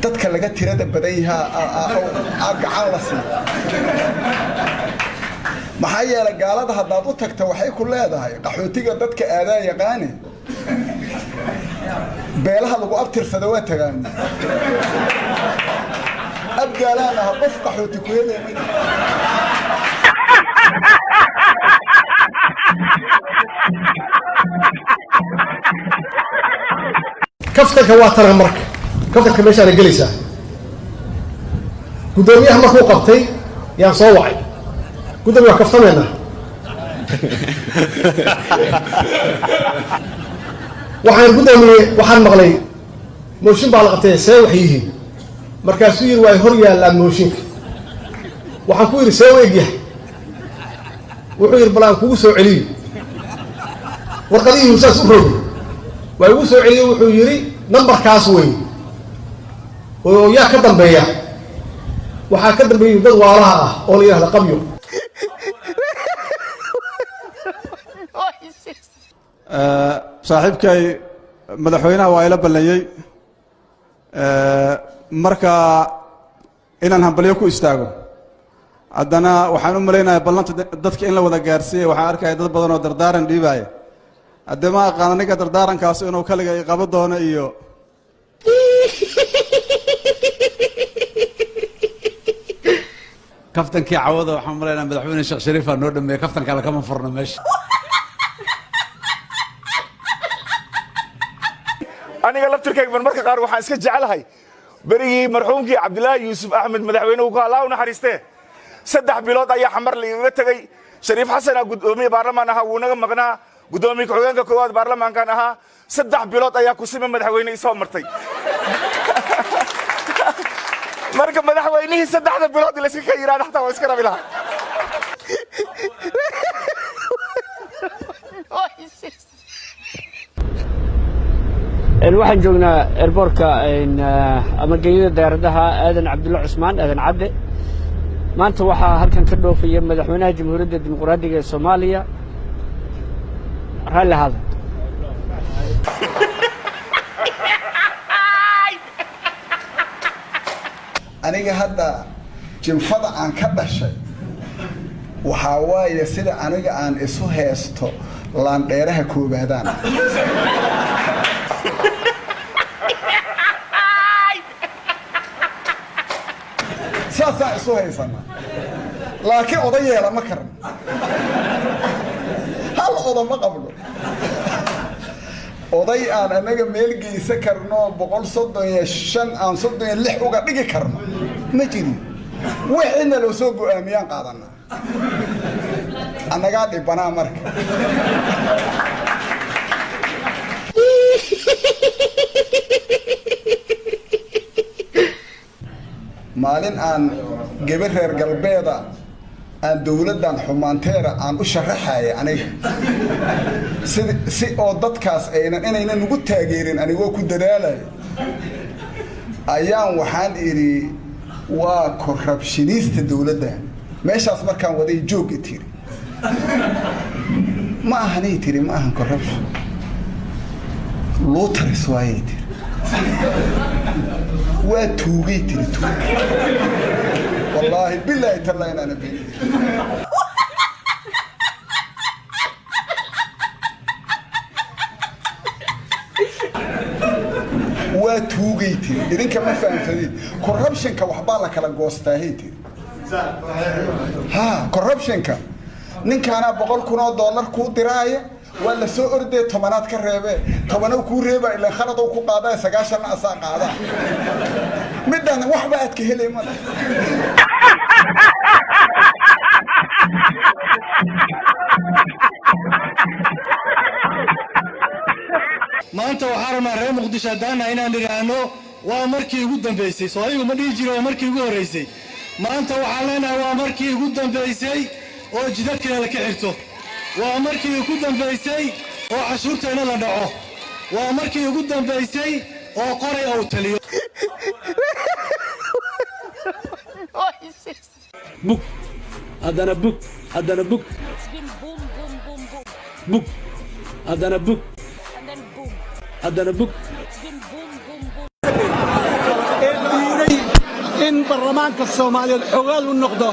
Dadka laga tirada badan yahaa aa gacan la siiya. Maxaa yeelay, gaalada haddaad u tagta, waxay ku leedahay qaxootiga dadka aadaa yaqaane, beelaha lagu abtirsada waa tagaana. Abgaalaan aha, qof qaxooti ku helaya ma jiro. Kaftanka waa tana. Marka kaftanka meeshaana gelaysaa, guddoomiyaha markuu qabtay yaan soo wacay: "Guddoomiya, waa kaftamaynaa." Waxaan, "Guddoomiye, waxaan maqlay mooshin baa la qabtay, see wax yihiin?" Markaasuu yidhi, "Waa hor yaallaan mooshinka." Waxaan ku yidhi, "See u egyahay?" Wuxuu yidhi, "Bal aan kugu soo celiyo." Warqadihii saas u rogi waa igu soo celiyo. Wuxuu yidhi, "Nambarkaas wey oo yaa ka dambeeya?" Waxaa ka dambeeyay dad waalaha ah oo la yidhahda Qabyo. Saaxiibkay madaxweynaha waa ila ballayey marka inaan hambalyo ku istaago. Haddana waxaan u malaynayaa ballanta dadka in la wada gaarsiiyey. Waxaan arkaya dad badan oo dardaaran dhiibaya. Haddee ma aqaan aniga dardaarankaas inuu kaliga i qabo doono iyo Kaftankii cawada waxaan malaynaa madaxweyne Sheekh Shariifaa noo dhameeyey. Kaftan kale kama furno meesha. Aniga laftirkayga marmarka qaar waxaan iska jeclahay berigii marxuumkii Cabdilaahi Yuusuf Axmed madaxweynuhu ku, Allah u naxariistee, 3 bilood ayaa Xamar laigaga tegey. Shariif Xasana guddoomiye baarlamaan ahaa, wuu naga maqnaa. Guddoomiye ku-xigeenka koowaad baarlamaankan ahaa. 3 bilood ayaa kusima madaxweyne isoo martay. Marka madaxweynihii 3da bilood layska ka yidhahda xataa waa iska rabi lahaa. Waxaan joognaa airportka ama geeyada diyaaradaha Aadan Cabdulla Cusmaan, Aadan Cadde. Maanta waxaa halkan ka dhoofaya madaxweynaha Jamhuuriyadda Dimuqraadiga ee Soomaaliya. Raalli ahaada. Aniga hadda jinfada aan ka dhashay waxaa waaye sida aniga aan isu heesto laandheeraha koobaadaan. Saasaan isu haysana, laakiin oda yeela ma karno, hal oda ma qabno. Oday aan anaga meel geysa karno, 135 aan 36 uga dhigi karno ma jirin. Wixiina loo soo go-aamiyaan qaadana, annagaa dhibanaa marka. Maalin aan gabar reer galbeeda aan dowladdan xumaanteeda aan u sharaxaya aniga si si oo dadkaas aynan inaynan ugu taageerin anigoo ku dadaalaya, ayaan waxaan idhi, "Waa corruptionista dowladdan." Meeshaas markaan waday, "Joog," i tiri. "Ma ahanay," tiri, "ma ahan corruption, looters waayay," tiri. "Waa tuugay," tiri, "tuug." Wallaahi bilaahi tallaa inaana been. "Waa tuugay," tiri, "idinka ma fahamsadid corruptionka, waxbaa la kala goostaahay," tiri. Ha, corruptionka ninkaanaa $100,000 kuu diraaya, waa la soo ordee, tobanaad ka reebee, tobanow kuu reeba, ilan khaladow ku qaadaa, 90-na asaa qaadaa. Midaan waxba aad ka helay male. Maanta waxaan rabnaa reer Muqdisho haddaana inaan idhaahno, waa markii ugu dambaysay. Soo adigu ma dhihi jiro waa markii ugu horraysay? Maanta waxaan leenahay, waa markii ugu dambaysay oo jidadkeena la ka xirto, waa markii ugu dambaysay oo cashuurteenna la dhaco, waa markii ugu dambaysay oo qoray ou taliyo. Bug, haddana bug, haddana bug, bug, haddana bug, haddana bug. In baarlamaanka Soomaaliyeed xogaal u noqdo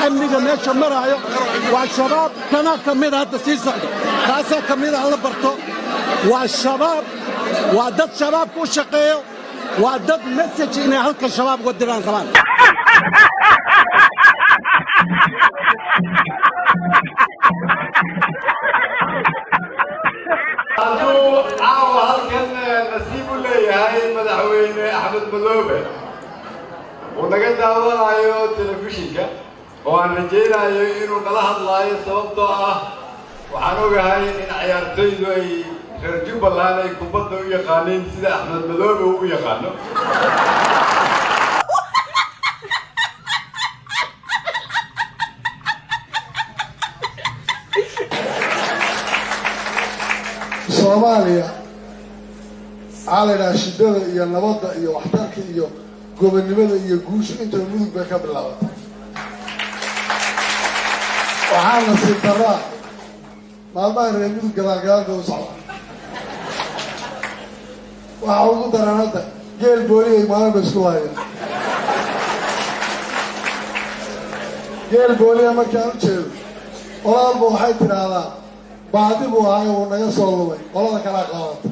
amniga meesha maraayo. Waa Shabaab kana ka mida hadda sii socdo, taasaa ka mida hala barto. Waa Shabaab, waa dad Shabaabka u shaqeeyo, waa dad message inay halka Shabaab uga diraan rabaan. Hadduu caawa halkan nasiib u leeyahay Madaxweyne Axmed Madoobe uu naga daawanayo telefishinka, oo aan rajaynayo inuu nala hadlaayo, sababtoo ah waxaan ogahay in ciyaartoydu ay reer Jubbaland ay kubadda u yaqaaniin sida Axmed Madoobe uu u yaqaano. Soomaaliya waxaa la yidhaha shidada iyo nabadda iyo waxtarka iyo gobonnimada iyo guushu intaba Mudug bay ka bilaabatay. Waxaa nasiib darraa maalmaha reer Mudug gadaal gadaal bay u socdaa. Waxaa ugu daran hadda geel booliyay maalin bay isku laayeen. Geel booliya markaan u jeedo, qolaalba waxay tidhaahdaa baadi buu ahay, uu naga soo lumay, qolada kalaa qaadata.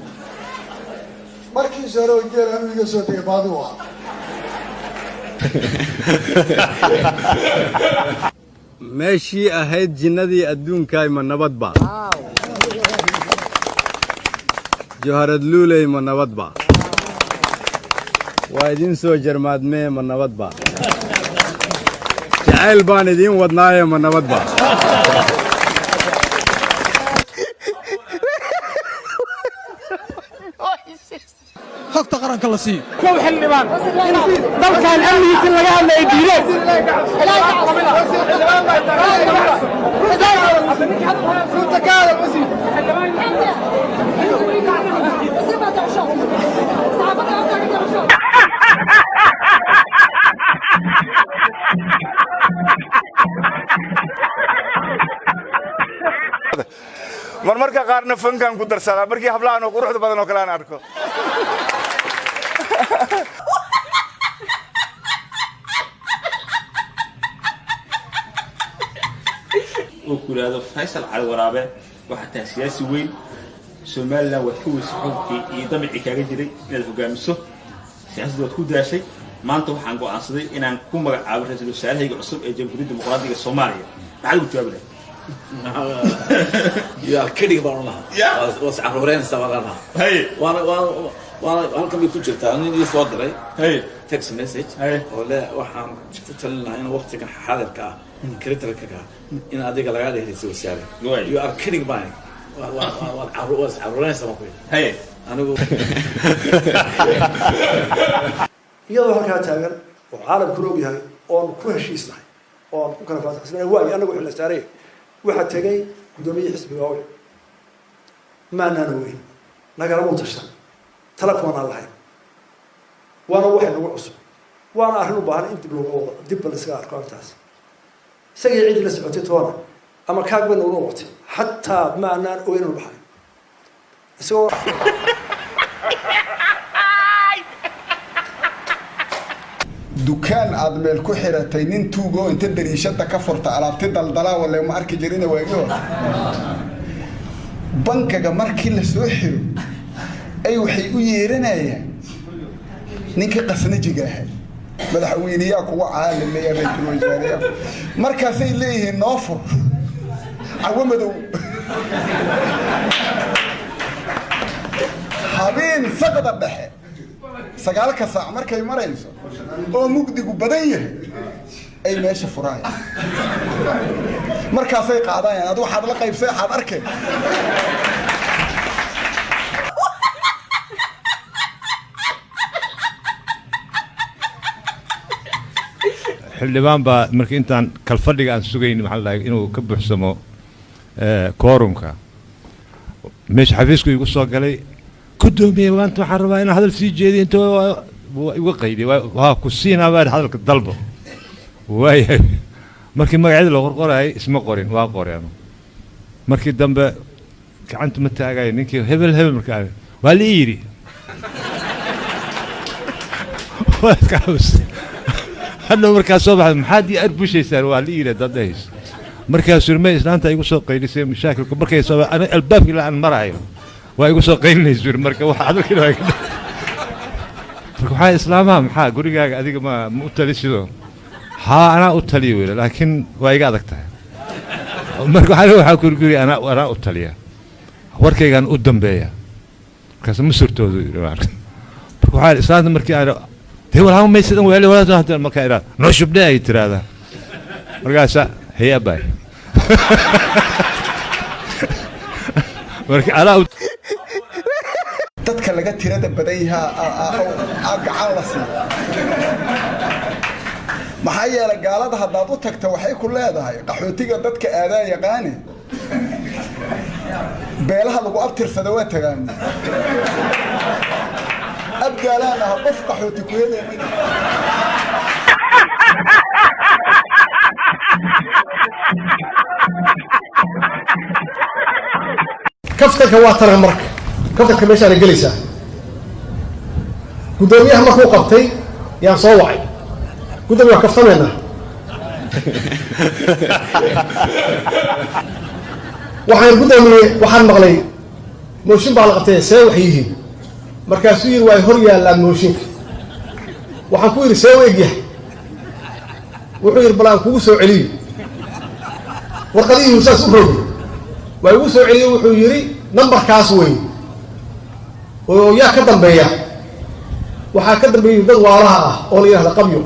Markiisa hore oo geel anuu iga soo tegay baadi buu ahaa. Meeshii ahayd jinnadii adduunkaay, ma nabadba? Joharad Luuley, ma nabadba? Waa idiin soo jarmaadmee, ma nabadba? Jacayl baan idiin wadnaaye, ma nabadba? Xogta qaranka la siiyo. Kow xildhibaan dalkan amnigiisa laga hadlaya diileen. Marmarka qaarna fankaan ku darsadaa markii hablahan oo quruxda badan oo kale aan arko. Oo ku yidhaahdo Faysal Cali Waraabe, waxaa tahay siyaasi weyn, Somaliland waad ka weysay xukunkii iyo damicii kaaga jiray inaad hogaamiso siyaasadda, waad ku daashay. Maanta waxaan go'aansaday inaan ku magacaabo ra-iisul wasaarahayga cusub ee Jamhuuriyadda Dimuqraadiga Soomaaliya. Maxaad ugu jawaabi lahayd? Yaa keliga baan lahaa, waa is caruureynaysaa baan lahaa. Waana halkan bay ku jirtaa. Nin ii soo diray text message oo le waxaan ku talin lahaa in waqtigan xaadirka ah, criticalka ah, in adiga lagaa dhihi ra'iisul wasaare. You are kidding me. Waa is caruureynaysaa baan ku yidhi anigu. Iyadoo halkaa taagan oo caalamkuna og yahay oon ku heshiisnahay oon ku kala fasaxsanay, waayo annagu xilna saaray, waxaa tegay guddoomiyihii xisbiga oy maanaan ogeyn, nagalamuu tashan, tala kumanaan lahayn. Waana waxay nagu cusub, waana arrin u baahan in dib looga wado, dibba la iskaga arko arrintaas. Isagii ciddii la socotay toona ama kaag bay nagu noqotay, xataa maanaan ogeyn inuu baxay isagoo. Dukaan aad meel ku xiratay, nin tuugoo inta dariishada ka furta alaabti daldalaa wale ma arki jirina waagi hore. Bankaga markii la soo xiro ay waxay u yeeranayaan ninkii qasnajiga ahay, madaxweyneyaa kuwa caalamiya, ra-iisul wasaareyaa. Markaasay leeyihiin noo fur cawo madow habeen saqda dhexe, 9-ka saac markay marayso oo mugdigu badan yahay ay meesha furaayaan, markaasay qaadayaan. Adu waxaad la qaybsay, waxaad arkay. Xildhibaan baa marka intaan kalfadhiga aan sugayn, maxaa la dhahay, inuu ka buuxsamo quorumka, meesha xafiisku igu soo galay: "Guddoomiye, maanta waxaan rabaa inaan hadal sii jeediyo." Inta waa iga qaydiyay, waa ku siinaa baa hadalka dalbo. Waayahay, markii magacyada la qorqorayay isma qorin, waa qoreen. Markii dambe gacanta ma taagayo ninkii hebel hebel, markaa waa la ii yidhi. Waa iska xabisay. Hadhow markaa soo baxda, maxaad ii arbushaysaan? Waa la yidhi dad dhahayso. Markaasuu ma islaanta igu soo qaylisay mashaakilku markay soo ana albaabkii ilaa aan marayo waa igu soo qaylinaysa yidhi. Marka waxa hadalkii waa iga, marka waxaa islaamaha, maxaa gurigaaga adiga ma u talisido? Haa, anaa u taliyo weli, laakiin waa iga adag tahay. Marka waxaa ku guri anaa u taliya, warkaygaan u dambeeya. Markaas ma surtoodu yidhi. Marka waxaa islaanta markii aan dee walaa maysadan weeli walaa markaa idhaa noo shubdhe ay tiraahdaa. Markaasa hey abay, marka anaa u Dadka laga tirada badan yahaa aa gacan la siiya. Maxaa yeelay, gaalada haddaad u tagta waxay ku leedahay qaxootiga dadka aadaa yaqaane, beelaha lagu abtirsada waa tagaana, abgaalaan ah, qof qaxooti ku helaya ma jiro. Kaftanka waa tana. Marka kaftanka meeshaana gelaysaa, guddoomiyaha markuu qabtay yaan soo wacay: "Guddoomiya, waa kaftamaynaa." Waxaan, "Guddoomiye, waxaan maqlay mooshin baa la qabtay, see wax yihiin?" Markaasuu yidhi, "Waa hor yaallaa mooshinka." Waxaan ku yidhi, "See u egyahay?" Wuxuu yidhi, "Bal aan kugu soo celiyo." Warqadihii saas u rogi waa igu soo celiyey. Wuxuu yidhi, "Nambarkaas wey oo yaa ka dambeeya?" "Waxaa ka dambeeyay dad waalaha ah oo la yidhahda Qabyo."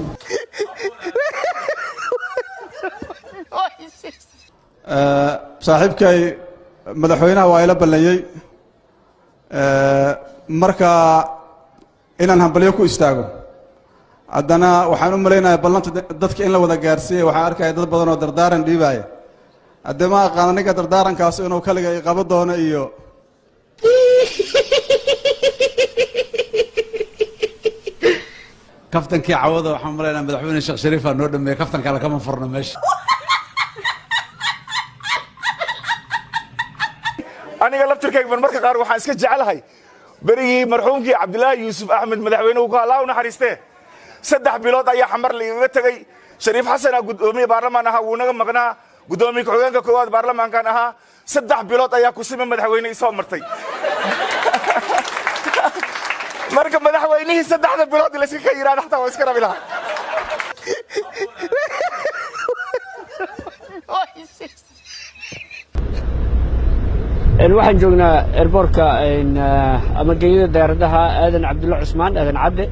Saaxiibkay madaxweynaha waa ila ballayey marka inaan hambalyo ku istaago. Haddana waxaan u malaynayaa ballanta dadka in la wada gaarsiiyey. Waxaan arkaya dad badan oo dardaaran dhiibaya. Haddee ma aqaan aniga dardaarankaas inuu kaliga i qabo doono iyo Kaftankii cawada waxaan malaynaa madaxweyne Sheekh Shariifa noo dhameeyey. Kaftan kale kama furno meesha. Aniga laftirkayga marmarka qaar waxaan iska jecelahay berigii marxuumkii Cabdilaahi Yuusuf Axmed madaxweynuhu ka, Allah u naxariistee, 3 bilood ayaa Xamar laigaga tegey. Shariif Xasana guddoomiye baarlamaan ahaa, wuu naga maqnaa. Guddoomiye ku-xigeenka koowaad baarlamaankan ahaa. 3 bilood ayaa kusima madaxweyne isoo martay. Marka madaxweynihii 3da bilood layska ka yidhahda xataa waa iska rabi lahaa. Waxaan joognaa airportka ama geeyada diyaaradaha Aadan Cabdulla Cusmaan Aadan Cadde.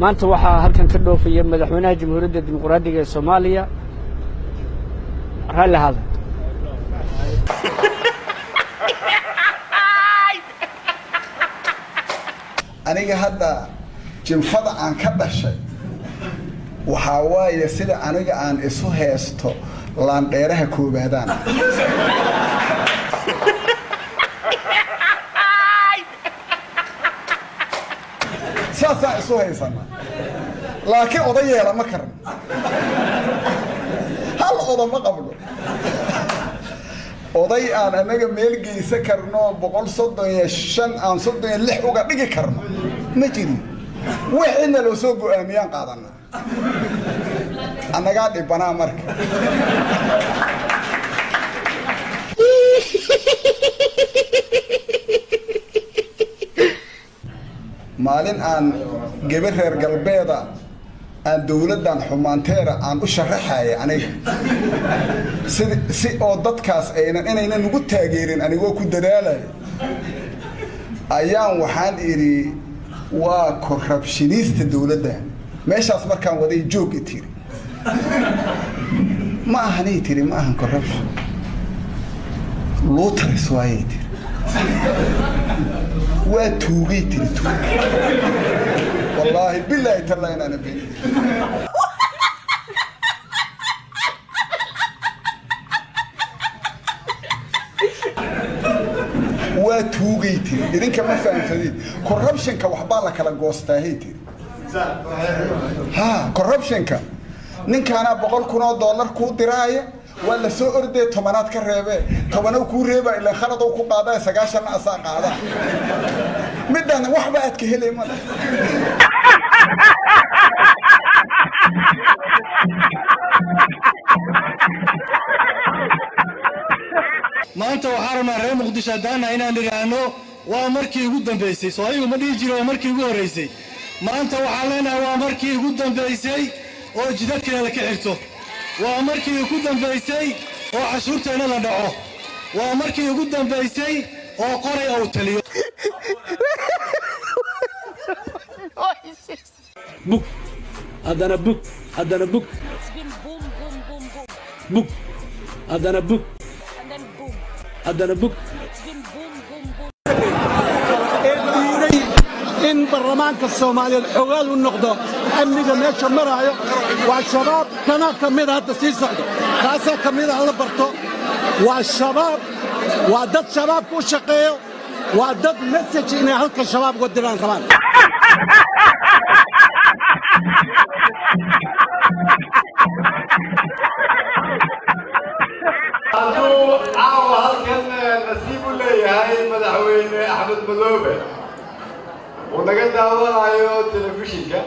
Maanta waxaa halkan ka dhoofaya madaxweynaha Jamhuuriyadda Dimuqraadiga ee Soomaaliya. Raalli ahaada. Aniga hadda jinfada aan ka dhashay waxaa waaye sida aniga aan isu heesto laandheeraha koobaadaan. Saasaan isu haysana, laakiin oda yeela ma karno, hal oda ma qabno. Oday aan anaga meel geysan karno, 135 aan 36 uga dhigi karno ma jirin. Wixiina loo soo go-aamiyaan qaadana, annagaa dhibanaa marka. Maalin aan gabar reer galbeeda aan dowladdan xumaanteera aan u sharaxaya aniga si oo dadkaas aynan inaynan ugu taageerin anigoo ku dadaalaya ayaan waxaan idhi, "Waa corruptionista dowladdan." Meeshaas markaan waday, "Joog," i tiri. "Ma ahanay," tiri, "ma ahan corruption, looters waayay," tiri. "Waa tuugay," tiri, "tuug." Wallaahi bilaahi tallaa inaana beenin. "Waa tuugay," tiri. "Idinka ma fahamsadin corruptionka, waxbaa la kala goostaahay," tiri. Ha, corruptionka ninkaanaa $100,000 kuu diraaya, waa la soo ordee, tobanaad ka reebee, tobanow kuu reeba, ilaan khaladow ku qaadaa, 90-na asaa qaadaa. Midaan waxba aad ka helay male. Maanta waxaan rabnaa reer Muqdisho haddaannahay inaan idhaahno waa markii ugu dambaysay. Soo ayagu ma dhihi jirin waa markii ugu horraysay? Maanta waxaan leenahay waa markii ugu dambaysay oo jidadkeena la ka xirto, waa markii ugu dambaysay oo cashuurteenna la dhaco, waa markii ugu dambaysay oo qoray uu taliyo. Bug, haddana bug, haddana bug, bug, haddana bug, haddana bug. Ee diiday in baarlamaanka Soomaaliyeed xogaal u noqdo amniga meesha maraayo waa Shabaab. Kanaa ka mida hadda sii socdo, kaasaa ka mida hala barto. Waa Shabaab, waa dad Shabaabka u shaqeeyo, waa dad message inay halka Shabaab uga diraan rabaan. Hadduu caawa halkan nasiib u leeyahay madaxweyne Axmed Madoobe uu naga daawanayo telefishinka,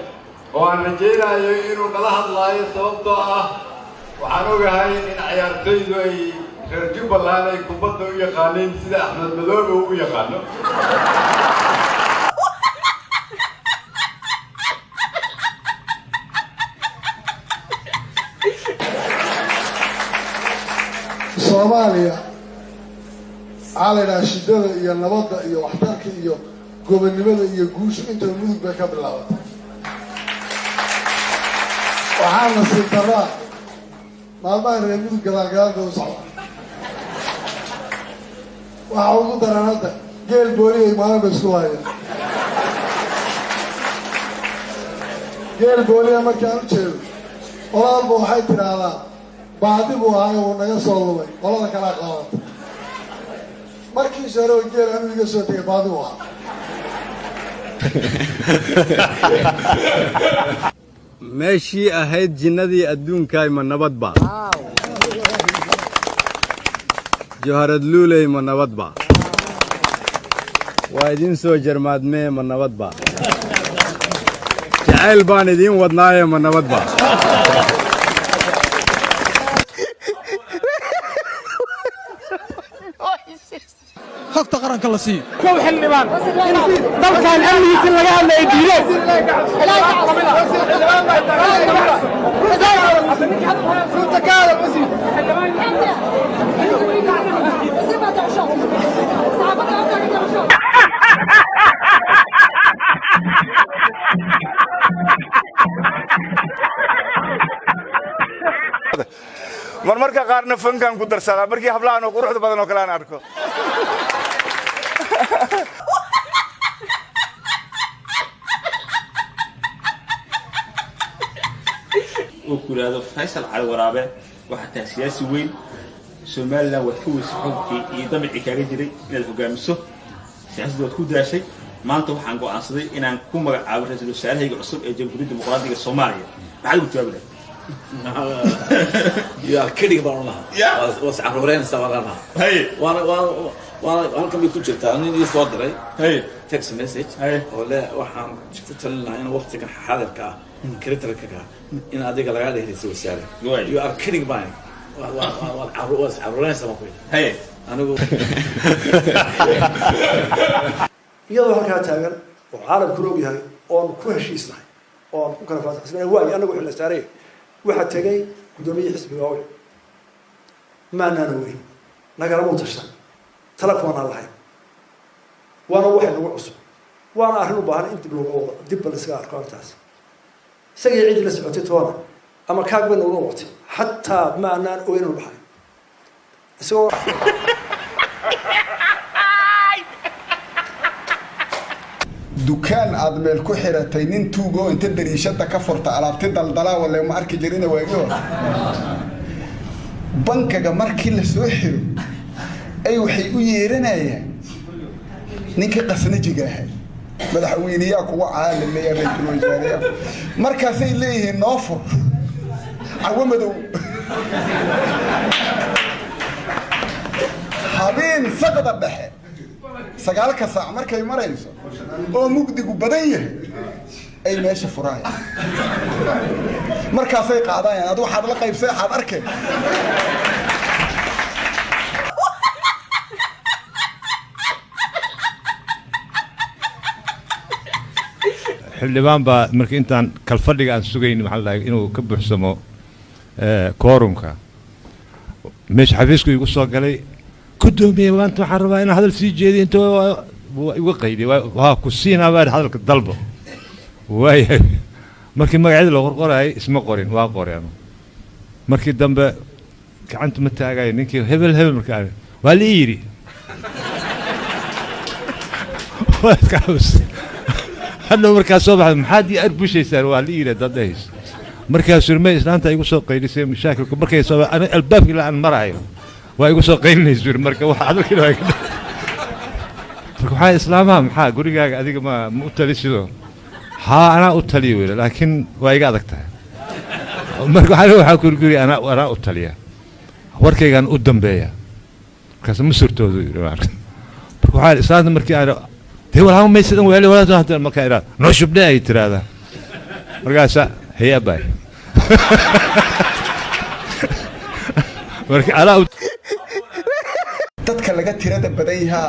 oo aan rajaynayo inuu nala hadlaayo, sababtoo ah waxaan ogahay in ciyaartoydu ay reer Jubbaland ay kubadda u yaqaaniin sida Axmed Madoobe uu u yaqaano. Soomaaliya waxaa la yidhaha shiddada iyo nabadda iyo waxtarka iyo gobonnimada iyo guushu intaba Mudug bay ka bilaabatay. Waxaa nasiib darraa maalmaha reer Mudug gadaal gadaal bay u socdaa. Waxaa ugu daran hadda geel booliyay maalin bay isku laayeen. Geel booliya markaan u jeedo, qola walba waxay tidhaahdaa baadi buu ahay, wuu naga soo lumay, qolada kalaa qaadata. Markiisa hore oo geel anuu iga soo tegay baadi buu ahaa. Meeshii ahayd jinnadii adduunkaay, ma nabadba? Joharad Luuley, ma nabadba? Waa idiin soo jarmaadmee, ma nabadba? Jacayl baan idiin wadnaaye, ma nabadba? Xogta qaranka la siiyo. Kow xildhibaan dalkan amnigiisa laga hadlaya diideen. Marmarka qaarna fankan ku darsadaa markii hablahan oo quruxda badan oo kale aan arko. Oo ku yidhaahdo Faysal Cali Waraabe, waxaa tahay siyaasi weyn, Somaliland waad ka weysay xukunkii iyo damacii kaaga jiray inaad hogaamiso, siyaasadda waad ku daashay. Maanta waxaan go'aansaday inaan ku magacaabo ra-iisul wasaarahayga cusub ee Jamhuuriyadda Dimuqraadiga Soomaaliya. Maxaad ugu jawaabi lahayd? You are kidding baan lahaa. Waa is caruureynaysaa baan lahaa. Waana halkan bay ku jirtaa. Nin ii soo diray text message oo le waxaan ku talin lahaa in waqtigan xaadirka ah, critical-ka, in adiga lagaa dhihi ra'iisul wasaare. You are kidding baan. Waa is caruureynaysaa baan ku yidhi. Anigu Iyadoo halkaa taagan oo caalamkuna og yahay oon ku heshiisnahay oon ku kala fasaxsanahay, waayo annagu xilna saaray, waxaa tegay guddoomiyihii xisbiga oo maanaana weyn nagalama tashan, tala kumanaan lahayn, waana waxay nagu cusub, waana arrin u baahan in dib looga wado, dibba la iskaga arko arrintaas. Isagii ciddii la socotay toona ama kaag bay nagu noqotay, xataa ma anaan ogeyn inuu baxay isagoo. Dukaan aad meel ku xiratay, nin tuugoo inta dariishada ka furta alaabti daldalaa wale ma arki jirina waagi hore. Bankaga markii la soo xiro ay waxay u yeeranayaan ninkii qasnajiga ahay, madaxweyneyaa kuwa caalamiya, ra-iisul wasaareyaa, markaasay leeyihiin noo fur cawo madow habeen saqda dhexe 9-ka saac markay marayso oo mugdigu badan yahay ay meesha furaayaan, markaasay qaadayaan. Adu waxaad la qaybsay waxaad arkeen. Xildhibaan baa markii intaan kalfadhiga aan sugayn, maxaa la dhahay, inuu ka buuxsamo quorumka, meesha xafiisku igu soo galay: "Guddoomiye, maanta waxaan rabaa inaan hadal sii jeediyo." Inta waa iga qayday, waa ku siinaa baa hadalka dalbo. Waayahay, markii magacyada la qorqorayay isma qorin, waa qoray anu. Markii dambe gacanta ma taagayo ninkii hebel hebel, markaa waa la ii yidhi. Waa iska xabisay. Hadhow markaa soo baxda, "Maxaad ii arbushaysaan? Waa la ii yidhi haddaad dhahayso." Markaasuu yidhi, "May, islaanta igu soo qaylisay mashaakilku markay soo ani albaabkii ilaa aan marayo waa igu soo qaylinaysu," yidhi. Marka waxa hadalkiina waa iga marka waxaa islaamaha, "Maxaa gurigaaga adiga ma u talisido?" "Haa, anaa u taliyo," yidhi, "laakiin waa iga adag tahay." Marka waxaa ku yidhi, "Guri anaa u taliya, warkaygaan u dambeeya." Markaas ma surtoodu yidhi. Marka waxaa islaanta markii aan dee walaa maysadan weeli walaa hadda markaa idhaa noo shubdhe ay tiraahdaa, markaasa haya baay marka anaa u Dadka laga tirada badan yahaa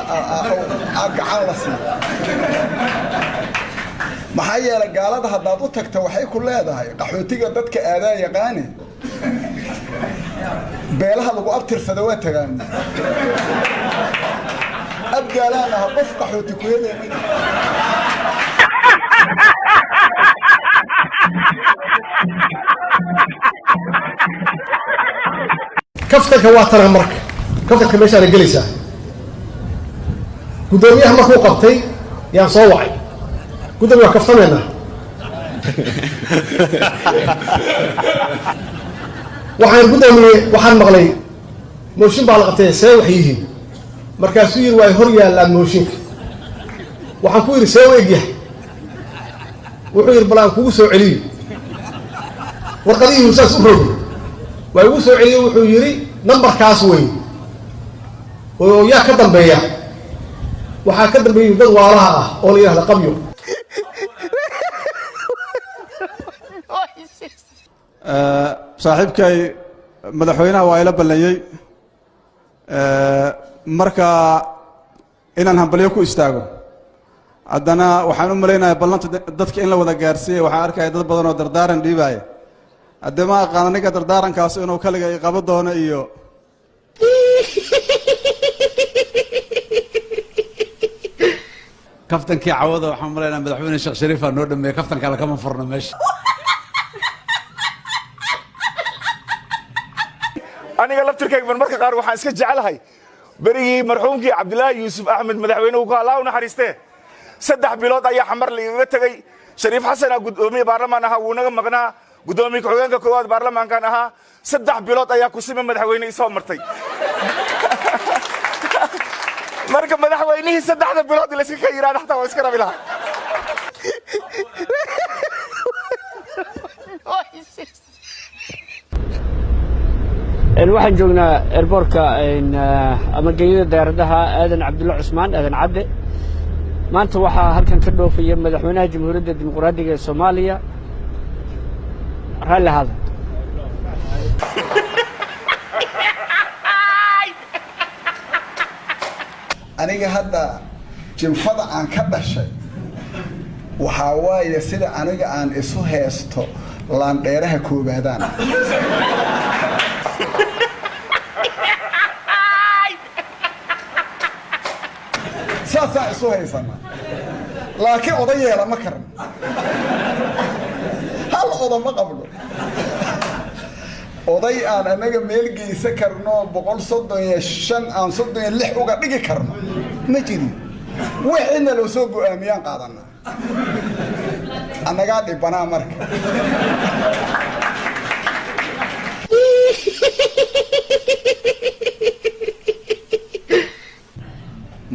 aa gacan la siiya. Maxaa yeelay, gaalada haddaad u tagta waxay ku leedahay qaxootiga dadka aadaa yaqaane, beelaha lagu abtirsada waa tagaana, abgaalaan aha, qof qaxooti ku helaya ma jiro. Kaftanka waa tana. Marka kaftanka meeshaana gelaysaa, guddoomiyaha markuu qabtay yaan soo wacay: "Guddoomiya, waa kaftamaynaa." Waxaan, "Guddoomiye, waxaan maqlay mooshin baa la qabtay, see wax yihiin?" Markaasuu yidhi, "Waa hor yaallaan mooshinka." Waxaan ku yidhi, "See u egyahay?" Wuxuu yidhi, "Bal aan kugu soo celiyo." Warqadihii saas u rogi waa igu soo celiyey. Wuxuu yidhi, "Nambarkaas wey oo yaa ka dambeeya?" "Waxaa ka dambeeyay dad waalaha ah oo la yidhahda Qabyo." Saaxiibkay madaxweynaha waa ila ballanyey marka inaan hambalyo ku istaago. Haddana waxaan u malaynayaa ballanta dadka in la wada gaarsiiyey. Waxaan arkaya dad badan oo dardaaran dhiibaya. Haddee ma aqaan aniga dardaarankaas inuu kaliga i qabo doono iyo Kaftankii cawada waxaan malaynaa madaxweyne Sheekh Shariifaa noo dhameeyey. Kaftan kale kama furno meesha. Aniga laftirkayga marmarka qaar waxaan iska jecelahay berigii marxuumkii Cabdilaahi Yuusuf Axmed madaxweynuhu ku, Allah u naxariistee, 3 bilood ayaa Xamar laigaga tegey. Shariif Xasana guddoomiye baarlamaan ahaa, wuu naga maqnaa. Guddoomiye ku-xigeenka koowaad baarlamaankan ahaa. 3 bilood ayaa kusima madaxweyne isoo martay. Marka madaxweynihii 3da bilood layska ka yidhahda xataa waa iska rabi lahaa. Waxaan joognaa airportka ama geeyada diyaaradaha Aadan Cabdulla Cusmaan Aadan Cadde. Maanta waxaa halkan ka dhoofaya madaxweynaha Jamhuuriyadda Dimuqraadiga ee Soomaaliya. Raalli ahaada. Aniga hadda jinfada aan ka dhashay waxaa waaye sida aniga aan isu heesto laandheeraha koobaadaan. Saasaan isu haysana, laakiin oda yeela ma karno, hal oda ma qabno. Oday aan anaga meel geysan karno 135 aan 36 uga dhigi karno ma jirin. Wixiina loo soo go'aamiyaan qaadana, annagaa dhibanaa marka.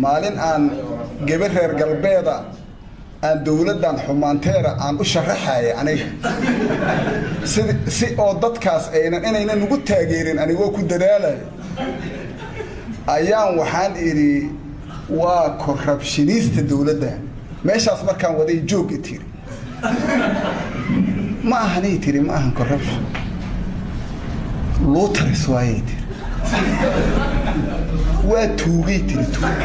Maalin aan gabar reer galbeeda aan dowladdan xumaanteeda aan u sharaxaya aniga si oo dadkaas aynan inaynan nagu taageerin anigoo ku dadaalaya ayaan waxaan idhi, "Waa corruptionista dowladda." Meeshaas markaan waday, "Joog," i tiri. "Ma ahanay," tiri, "ma ahan corruption, looters waayay," tiri. "Waa tuugay," tiri, "tuug."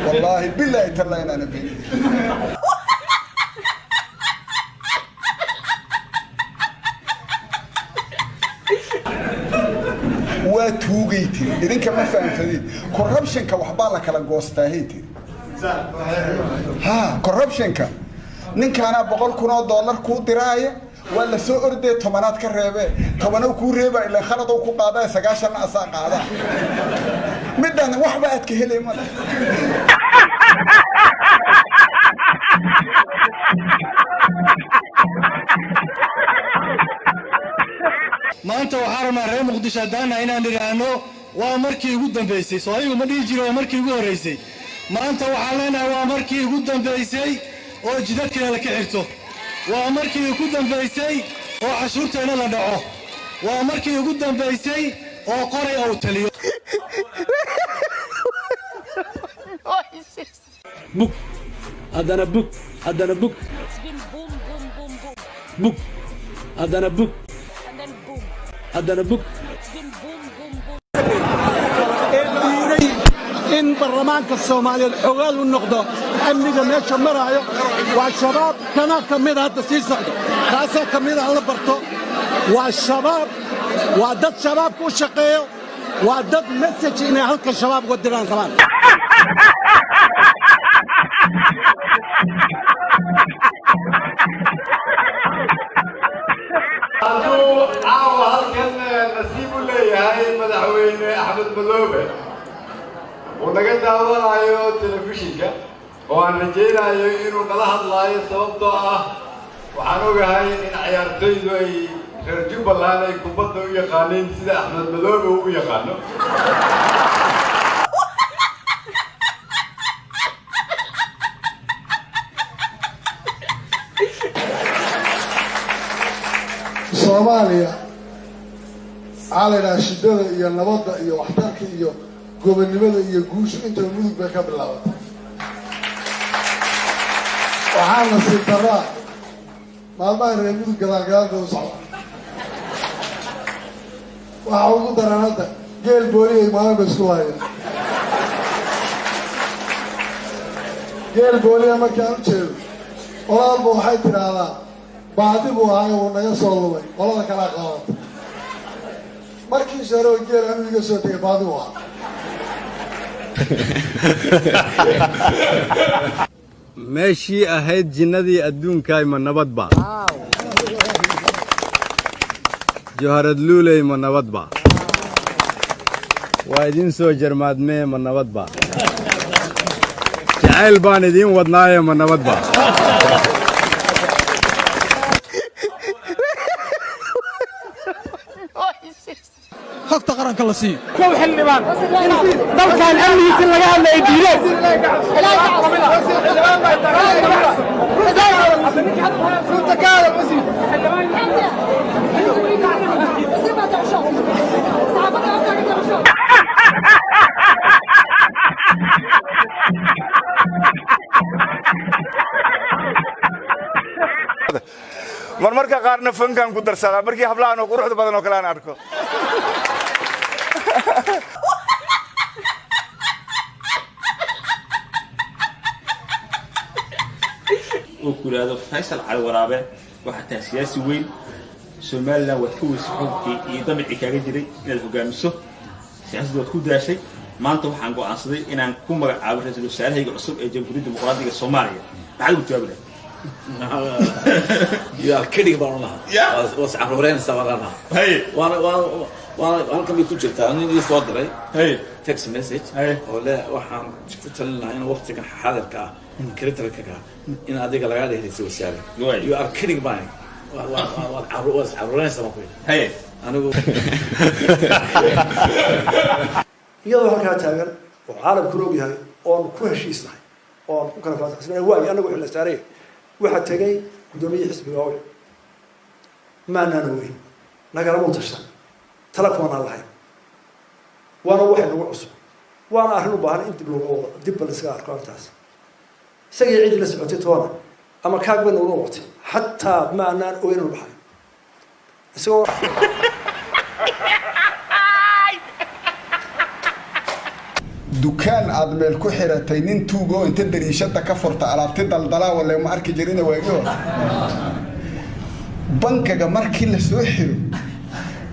Wallaahi bilaahi tallaa inaana been. Waa tuugay tiri, idinka ma fahamsadin. Corruptionka waxbaa la kala goostaahay tiri. Ha, corruptionka ninkaanaa $100,000 kuu diraaya, waa la soo ordee, tobanaad ka reebee, tobanow kuu reeba, ilaan khaladow ku qaadaa, 90-na asaa qaadaa. Middan waxba aad ka helay male. Maanta waxaan rabnaa reer Muqdisho haddaana inaan idhaahno waa markii ugu dambaysay. Soo ayagu ma dhihi jiro waa markii ugu horraysay? Maanta waxaan leenahay waa markii ugu dambaysay oo jidadkeena la ka xirto, waa markii ugu dambaysay oo cashuurteenna la dhaco, waa markii ugu dambaysay oo qoray uu taliyo. Bug, haddana bug, haddana bug, bug, haddana bug, haddana bug. Ee diiday in baarlamaanka Soomaaliyeed xogaal u noqdo amniga meesha maraayo waa Shabaab. Kanaa ka mida hadda sii socdo, kaasaa ka mida la barto. Waa Shabaab, waa dad Shabaabka u shaqeeyo, waa dad message inay halka Shabaab uga diraan rabaan. Hadduu caawa halkan nasiib u leeyahay madaxweyne Axmed Madoobe uu naga daawanayo telefishinka, oo aan rajaynayo inuu nala hadlaayo, sababtoo ah waxaan ogahay in ciyaartoydu ay reer Jubbaland ay kubadda u yaqaaniin sida Axmed Madoobe uu u yaqaano. Soomaaliya waxaa la yidhaha shiddada iyo nabadda iyo waxtarka iyo gobonnimada iyo guushu intaba Mudug bay ka bilaabatay. Waxaa nasiib darraa maalmaha reer Mudug gadaal gadaal bay u socdaa. Waxaa ugu daran hadda geel booliyay maalin bay isku laayeen. Geel booliya markaan u jeedo, qola walba waxay tidhaahdaa baadi buu ahay, wuu naga soo lumay, qolada kalaa qaadata. Markiisa hore oo geel anuu iga soo tegay baadi buu ahaa. Meeshii ahayd jinnadii adduunkaay, ma nabadba? Joharad Luuley, ma nabadba? Waa idiin soo jarmaadmee, ma nabadba? Jacayl baan idiin wadnaaye, ma nabadba? Xogta qaranka la siiyo. Kow xildhibaan dalkan amnigiisa laga hadlaya diideen. Marmarka qaarna fankan ku darsadaa markii hablahan oo quruxda badan oo kale aan arko. Oo ku yidhaahdo Faysal Cali Waraabe, waxaa tahay siyaasi weyn, Somaliland waad ka weysay xukunkii iyo damicii kaaga jiray inaad hogaamiso, siyaasadda waad ku daashay. Maanta waxaan go'aansaday inaan ku magacaabo ra-iisul wasaarahayga cusub ee Jamhuuriyadda Dimuqraadiga Soomaaliya. Maxaad ugu jawaabi lahayd? You are kidding baan lahaa. Waa is caruureynaysaa baan lahaa. Waana halkan bay ku jirtaa. Nin ii soo diray text message oo le waxaan ku talin lahaa in waqtigan xaadirka ah critical-ka in adiga lagaa dhihi ra'iisul wasaare. You are kidding baan. Waad is caruureynaysaa baan ku yidhi. Anigu Iyadoo halkaa taagan oo caalamkuna og yahay oon ku heshiisnahay oon ku kala fasaxsanahay, waayo annagu xilna saaraya, waxaa tegay guddoomiyihii xisbiga oo maanaan ogeyn, nagalama tashan, tala kumanaan lahayn. Waana waxay nagu cusub, waana arrin u baahan in dib looga wado, dibba la iskaga arko arrintaas. Isagii ciddii la socotay toona ama kaag bay nagu noqotay, xataa ma anaan ogeyn inuu baxay isagoo. Dukaan aad meel ku xiratay, nin tuugoo inta dariishada ka furta alaabti daldalaa wale ma arki jirina. Waagi hore bankaga markii la soo xiro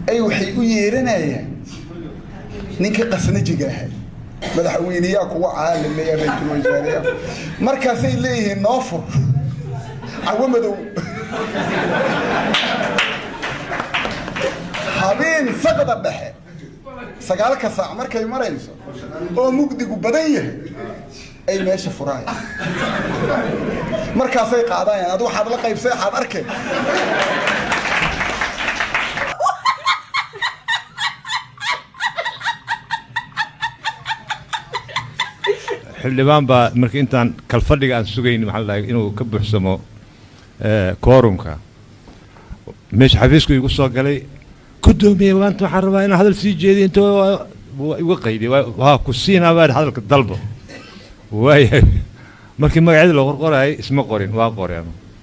ay waxay u yeeranayaan Ninkii qasnajiga ahay madaxweyneyaa kuwa caalaleeya, ra-iisul wasaareyaa, markaasay leeyihiin noo fur cawo madow habeen saqda dhexe 9-ka saac markay marayso oo mugdigu badan yahay ay meesha furaayaan, markaasay qaadayaan. Adu waxaad la qaybsay, waxaad arkay. Xildhibaan baa markii intaan kalfadhiga aan sugayn, maxaa la dhahay, inuu ka buuxsamo quorumka, meesha xafiisku igu soo galay: "Guddoomiye, maanta waxaan rabaa inaan hadal sii jeediyo." Inta waa iga qaydiy, waa ku siinaa baa hadalka dalbo. Waayahay, markii magacyada la qorqoraayay isma qorin, waa qoreen.